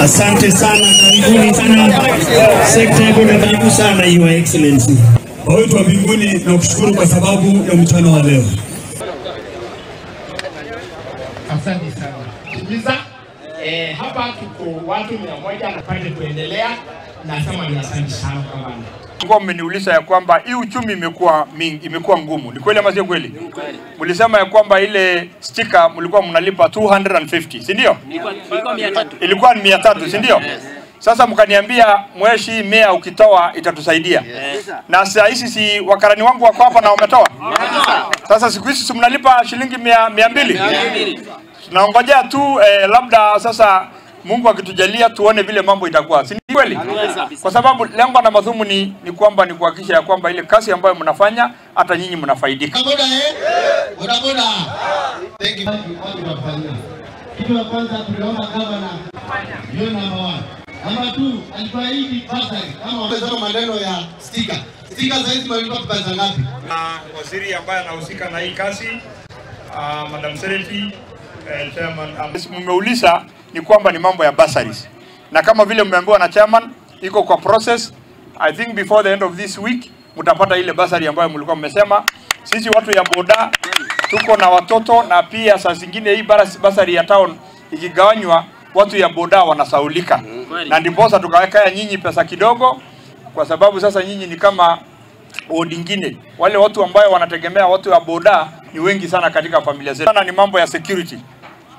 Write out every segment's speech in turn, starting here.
Asante sana, karibuni sana sekta ya boda, karibu sana Your Excellency. Baba wetu wa mbinguni, nakushukuru kwa sababu ya mchana wa leo. Asante sana. Timiza hapa tuko watu 100 na pande kuendelea, nasema ni asante sana kwa bana. Kwa mmeniuliza ya kwamba hii uchumi imekuwa mingi, imekuwa ngumu. Ni kweli ama sio kweli? Mlisema ya kwamba ile sticker mlikuwa mnalipa 250, si ndio? Ilikuwa 300. Ilikuwa ni 300, si ndio? Yes. Sasa mkaniambia mweshi 100 ukitoa itatusaidia. Yes. Na saa hizi si wakarani wangu wako hapa na wametoa? Sasa siku hizi si mnalipa shilingi 200? Tunaongojea tu labda sasa Mungu akitujalia tuone vile mambo itakuwa. Si ni kweli? Kwa sababu lengo na madhumuni ni kwamba ni kuhakikisha ya kwamba ile kazi ambayo mnafanya hata nyinyi mnafaidika. Boda boda boda. Thank you. Kitu la kwanza tuliomba governor hiyo namba 1. Namba 2 alituahidi bursary kama wamesema maneno ya sticker. Sticker sasa hizi mlipa pesa ngapi? Na waziri ambaye anahusika na hii kazi, Madam Sereti, chairman, mmeuliza ni kwamba ni mambo ya bursaries. Na kama vile mmeambiwa na chairman, iko kwa process. I think before the end of this week mtapata ile bursary ambayo mlikuwa mmesema. Sisi watu ya boda tuko na watoto, na pia saa zingine hii bursary ya town ikigawanywa watu ya boda wanasaulika. Na ndiposa tukaweka nyinyi pesa kidogo, kwa sababu sasa nyinyi ni kama ward nyingine. Wale watu ambao wanategemea watu ya boda ni wengi sana katika familia zetu. Sana ni mambo ya security.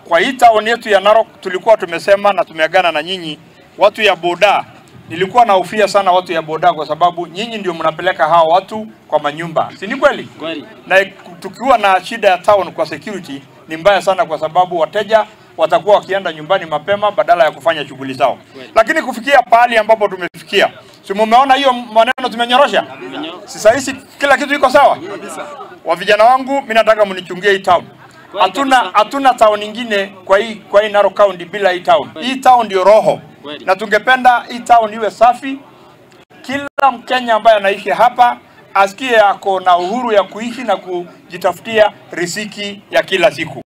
Kwa hii town yetu ya Narok tulikuwa tumesema na tumeagana na nyinyi watu ya boda. Nilikuwa nahofia sana watu ya boda kwa sababu nyinyi ndio mnapeleka hao watu kwa manyumba. Si ni kweli? Kweli. Na tukiwa na shida ya town kwa security ni mbaya sana, kwa sababu wateja watakuwa wakienda nyumbani mapema badala ya kufanya shughuli zao. Lakini kufikia pahali ambapo tumefikia, si mumeona hiyo maneno tumenyorosha? Sasa hizi kila kitu iko sawa? Wa vijana wangu, mimi nataka mnichungie hii town. Hatuna town nyingine kwa hii Narok County bila hii town. Hii town ndio roho. Na tungependa hii town iwe safi. Kila Mkenya ambaye anaishi hapa asikie ako na uhuru ya kuishi na kujitafutia riziki ya kila siku.